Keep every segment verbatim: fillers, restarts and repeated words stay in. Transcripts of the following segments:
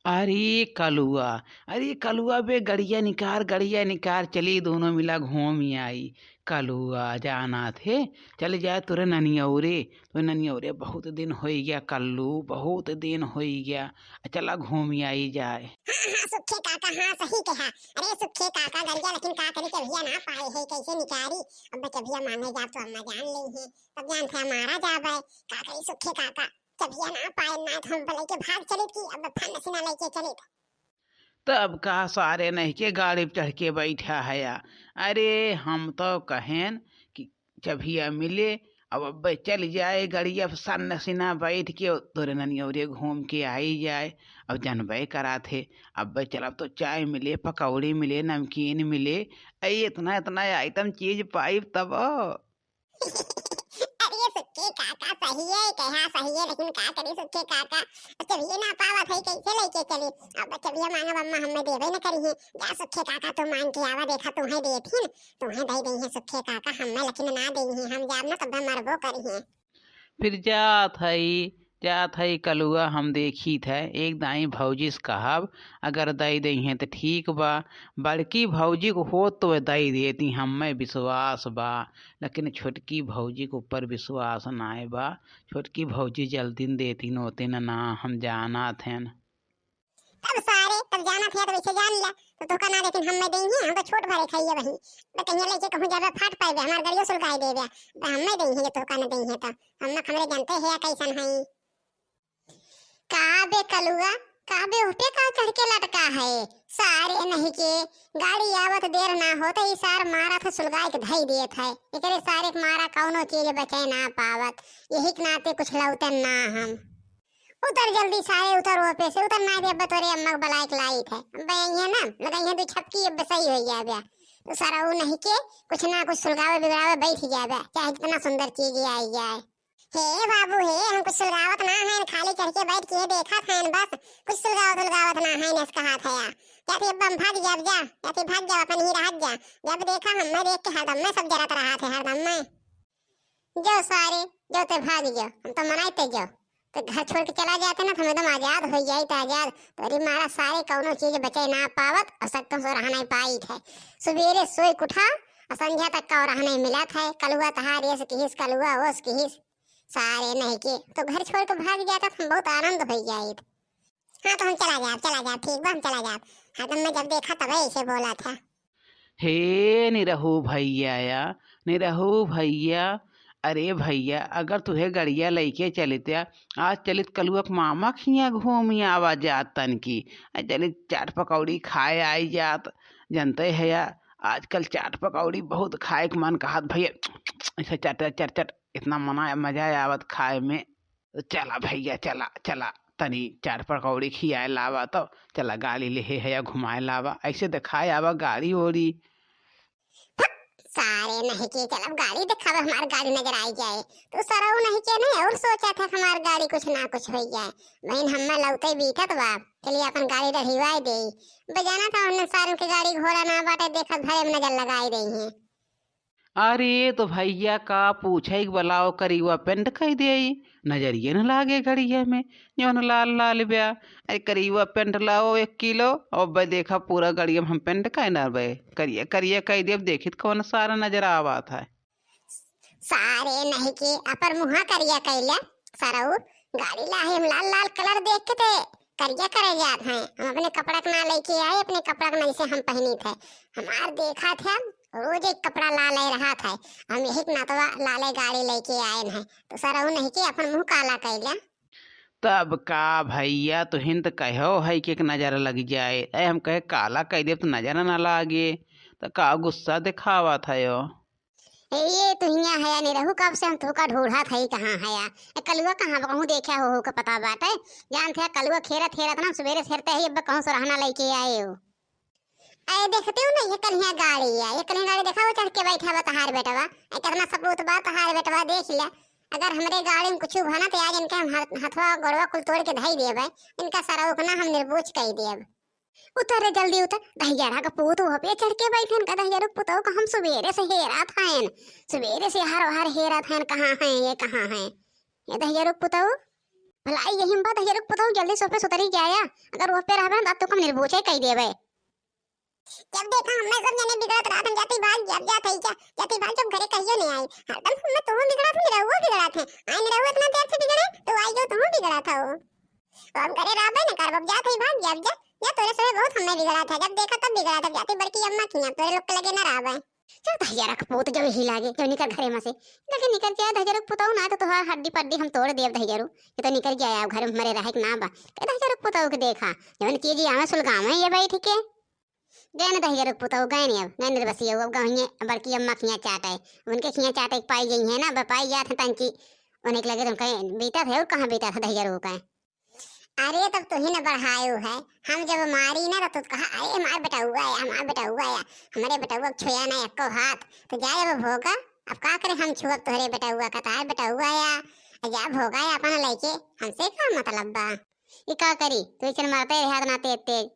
अरे कलुआ, अरे कलुआ बे, गड़िया निकार, गड़िया निकार, चली दोनों मिला घूम आई। कलुआ जाना थे, चल जाए तोरे ननियौरे, तोरे ननियौरे बहुत दिन होई गया कल्लू, बहुत दिन होई गया, चला घूम आई जाए। हाँ, हाँ, सुखे काका, हाँ, सही कहा। अरे सुखे काका, गड़िया लेकिन का करी, चबिया ना पाए है, कैसे निकारी? अब चबिया मांगे जाब तो अम्मा जान लेइहैं, तब जान थे मारा जाबे। का करी सुखे काका, चबिया ना पाए, ना तो हम लइके भाग चलित कि अब फंड से ना लइके चलित। तब का सारे नहीं के गाड़ी पे चढ़ के बैठा है या? अरे हम तो कहेन कि चबिया मिले, अब अब्बे चल जाए गड़िया पे सन्न सिना बैठ के तोरे ननियौरे घूम के आई जाए। अब जनबे करा थे, अब्बे चलब तो चाय मिले, पकौड़ी मिले, नमकीन मिले। अरे इतना इतना आइटम चीज पाइब तब। अरे सुखे काका सही है, कहा सही है, लेकिन का करी सुखे काका, अब चबिये ना पावत है, कैसे लइके चली? अब चबिया मांगब अम्मा हमें देबे न करिहैं। जा सुखे काका तू मांग के आवा, देखा तुहैं देथिन, तुहैं दे देइहैं सुखे काका, हमें लेकिन ना देइहैं, हम जाब ना तब मरबो करिहैं। फिर जात हई, जात हई कलुआ, हम देखित है, एक दाई भौजी से कहब, अगर दई देइहैं त ठीक बा, बड़की भौजी को होत तो दई देती, हमें विश्वास बा, लेकिन छोटकी भौजी के ऊपर विश्वास नाय बा। छोटकी भौजी जल्दी न देती, नोते न ना, हम जानत हन। तब सारे, तब जानत है तो वैसे जान ला, तो तोहका ना देती, हमें देइहैं, हम तो छोट भरे खाइए वही। तो कहीं लेके कहूँ जाबे फाट पाइबे, हमार गड़ियो सुलगाई देबे, तो हमें देइहैं, जो तोहका न देइहैं तो हम ना, हमरे जानते है कैसन है। का बे कलुआ, का बे उहपे का चढ़ के लटका है? सारे नहीं के, गाड़ी आवत देर ना होत, ई सार मारा था सुलगाए के धई देत है। एकरे सारे के मारा कौनो चीज बचे ना पावत, यही के नाते कुछ लौतन ना हम। उतर जल्दी सारे, उतर ओहपे से, उतर ना दे, अब तोरे अम्मा के बलाए के लाइत है। अब ये ना, लगाई है दो छपकी, अब सही हो जाबे। तो सारा ऊ नहीं के, कुछ ना कुछ सुलगावे बिगड़ावे बैठ जाबे, चाहे जितना सुंदर चीज आई जाए। हे बाबू हे, हम कुछ सुलगावत ना हैं, खाली चढ़ के बैठ के देखत हैं बस, कुछ सुलगावत उलगावत ना हैं, नस कहात है या। या फिर अब हम भाग जाब जा, या फिर भाग जाब अपन ही रहत जा, जब देखा हम मैं देख के हरदम मैं सब जरत रहा थे हरदम मैं। जो सारे, जो ते भाग जो, हम तो मनाई ते जो, तो घर छोड़ के चला जाते ना तो हम एकदम आजाद हो जाई, तो आजाद। तोरी मारा सारे कौनो चीज बचे ना पावत और सक्कम सो रहा नहीं पाई थे। सुबेरे सोई के उठा और संझा तक का रहा नहीं मिला था। कलुआ तहार ये से किहिस, कलुआ वो से किहिस। सारे नहीं के, तो घर छोड़ के भाग जाता तो हम बहुत आनंद हो जाइत। हाँ, तो हम चला जाब, चला जाब, ठीक बा, हम चला जाब। हरदम मैं जब देखा तबे ऐसे बोला था। हे निरहू भैया या, निरहू भैया, अरे भैया, अगर तुहे गड़िया लइके चलित या, आज चलित कलुआ के मामा खिया घूम आवा जात तन की, आ चलित चाट पकौड़ी खाए आई जात। जनते है या, आजकल चाट पकौड़ी बहुत खाए के मन कहत भैया, ऐसे चट चट चट, इतना मना, मजा आवत खाए में। चला भैया, चला, चला, तनी चाट पकौड़ी खियाए लावा, तो चला गाड़ी लेहे है या घुमाए लावा, ऐसे देखाए आवा गाड़ी ओड़ी। फट, सारे नहीं के, चल अब गाड़ी देखावे, हमार गाड़ी नजर आई जाए। तो सरऊ नहीं के नहीं और सोचा था कि हमार गाड़ी कुछ ना कुछ हो जाए। बहन हम्मा लौटे बीतत बा, चलिए अपन गाड़ी डढ़िवाए दे। बजाना था उन्हें सारों के गाड़ी घोड़ा ना बाटे, देखत भरे में नजर लगाई रही हैं। अरे तो भैया का पूछे के बलाओ, करिवा पेंट कई देई, नजरिए न लागे गड़िया में, जौन लाल लाल ब्या। अरे करिवा पेंट लाओ एक किलो, और बे देखा पूरा गड़िया में हम पेंट कई ना बे, करिया करिया कई देब, देखित कौन सारा नजर आवत है। सारे नहीं के अपर मुहा करिया कैला, सरऊ गाड़ी लाहे हम लाल लाल कलर देख के ते करिया करे जात हैं। हम अपने कपड़ा के ना लेके आए, अपने कपड़ा के नहीं से हम पहनी थे। हमार देखा थे, हम रोज एक कपड़ा लाले रहा था। हम यही के नातवा लाले गाड़ी लेके आए हैं, तो सरऊ नहीं के अपन मुंह काला कैला। तब का भैया, तुहिन त कहो है कि एक नजर लग जाए, ऐ हम कहे काला कह देब तो नजर ना लागे, तो का गुस्सा दिखावा था यो? ए, ये तुहिया है या नहीं रहू, कब से हम तोका ढूंढत है, कहाँ है या? ए, कलुआ कहाँ बा? कहूँ देखा हो, हो के पता बाटे? जानत है, कलुआ खेलत, खेलत ना, सुबेरे से हेरते ही, अब कहूँ से रहना लेके आए हो। ए, देखते हो ना, ये कलिया गाड़ी है, ये कलिया गाड़ी देखा, वो चढ़ के बैठा बा तहार बेटवा। ए, कितना सपूत बा तहार बेटवा, देख ले। अगर हमरे गाड़ी में कुछ भना, तो आज इनके हम हथ-, हथवा, गोड़वा कुल तोड़ के धई देबे। इनका सरऊ के ना हम निर्बूझ कई देब। उतर रे, जल्दी उतर। दहिजरा का पूत वहाँ पे चढ़ के बैठन का, दहिजरा पुतऊ का हम सुबेरे से हेरा थायन, सुबेरे से हर हर हेरा थायन, कहाँ है ये, कहाँ है ये दहिजरा पुतऊ? भलाई यही में बा, दहिजरुक पुतऊ, जल्दी सोफे से उतरी के आया। अगर ओह पे रहबे ना, तो तुम निर्बोचे कह देबे। जब देखा हमें सब जने बिगड़त रहत हैं, जाती भाग, जब जात है क्या, जाती भाग, जब घरे कहियो नहीं आई। हरदम हमें तुम बिगड़त, निरहुआ बिगड़त है। आई निरहुआ इतना देर से बिगड़े, तो आई जो तुम बिगड़त हो। तो हम घरे रहबे न करब, अब जात है भाग, जब जा, जा तोरे से बहुत हमें बिगड़त है, जब देखा तब बिगड़त है, जाती बड़की अम्मा की यहाँ, तोरे लोग के लगे ना रहबे। चल दहिजरक पूत जब यही लागे, जब निकर घरे में से, लेकिन निकर के दहिजरक पुतऊ ना तो तोहार हड्डी पड्डी हम तोड़ देब दहिजरू, ये तो निकर के आया घरे में मरे रहे के ना बा। के दहिजरक पुतऊ के देखा, जवन चीज आवे सुलगावे ये बैठ के। गए न दहिजरक पुतऊ, गए न अब, गए न रे बसिया, अब गए बड़की अम्मा खिया चाटे, उनके खिया चाटे के पाई गई है ना, अब पाई जात है तंची, उन्हें के लगे तुम कहे बीता थे और कहाँ बीता था दहिजरू का। अरे तब तू ही न बढ़ायो है, हम जब मारी ना तो तू कहा, "अरे मार बेटउआ या, मार बेटउआ या, हमरे बेटउआ के छुया ना एको हाथ।" तो जा अब भोगा, अब का करे हम छुअब तोहरे बेटउआ का, तार बेटउआ या, जा भोगा या अपन लइके, हमसे का मतलब बा? ई का करी, तू ऐसे मारते रहा ना तेज तेज,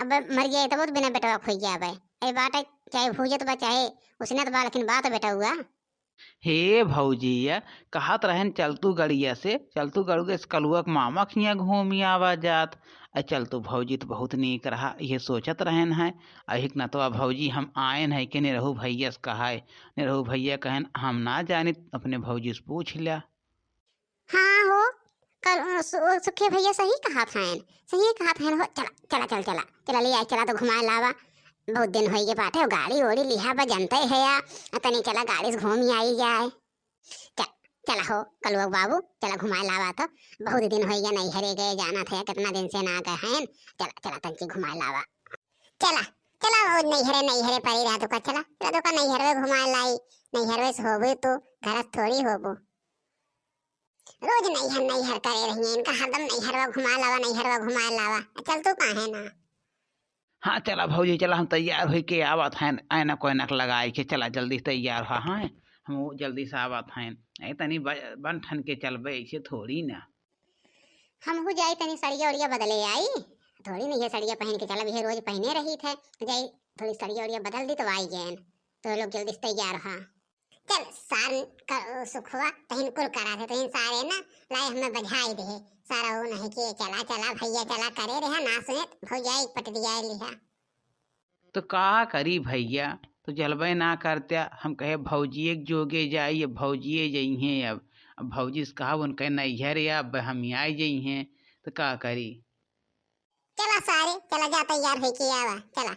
अब मर गया तब बिना बेटवा खोई गया बे। ए बाटे चाहे भूजत बा चाहे उसनत बा, लेकिन बात बेटउआ। हे भौजी, या कहत रहन चलतू गड़िया से, चलतू गड़िया से कलुआ के मामा खिया घूमी आवा जात। अ चलतू भौजी तो बहुत नीक रहा, ये सोचत रहन है। अहिक नतवा भौजी हम आयन है कि निरहू भैया से कहाए। निरहू भैया कहन, "हम ना जानित, अपने भौजी से पूछ ल्या।" हाँ हो, कल, अ, सु-, सुखे भैया सही कहत हैं, सही कहत हैं हो। चला, चला, चल, चला, चला ले आए, चला तो घुमाए लावा। बहुत दिन होई गए बाटे, गाड़ी ओड़ी लिहा बा जनते है या, आ तनी चला गाड़ी से घूम आई जाए। चल, चला हो कलुआ बाबू, चला घुमाए लावा तो। बहुत दिन होई गए नैहरे गए, जाना था कितना दिन से ना गए हैं। चला, चला तंची घुमाए लावा। चला, चला वो नैहरे, नैहरे परी रहा तो का, चला, चला तो का नैहरवे घुमाए लाई। नैहरवे से होबे तो घर से थोड़ी होबो। रोज नैहर नैहर करे रही हैं, इनका हरदम नैहरवा घुमा लावा, नैहरवा घुमा लावा। चल तू काहे ना? हाँ चला भौजी, चला हम तैयार होई के आवत हैं, ऐनक वैनक लगाई के चला जल्दी तैयार हो। हाँ हम वो जल्दी से आवत हैं। ए तनी ब-, बन ठन के चलबे, ऐसे थोड़ी ना। हमहू जाई तनी सड़िया उड़िया बदले आई, थोड़ी नहीं है सड़िया पहन के चलब, ये रोज पहने रही थे। जाई थोड़ी सड़िया उड़िया बदल दी तो आई गए, तो लोग जल्दी से तैयार हो। चल सार कर, सुखवा तहिन कुल करा थे, तहिन सारे ना लाई हमें बजाई दे। सारा वो नहीं किए, "चला, चला भैया, चला" करे रहा, ना सुने तो भौजाई पट दिया लिहा। तो का करी भैया, तो चलबे ना करत्या। हम कहे भौजिए के जोगे जाई, अब भौजिए जइहें। अब, अब भौजी से कहा उनके नैहर या अब हम आई जइहें, तो का करी? चला सारे, चला जा तैयार होई के आवा, चला।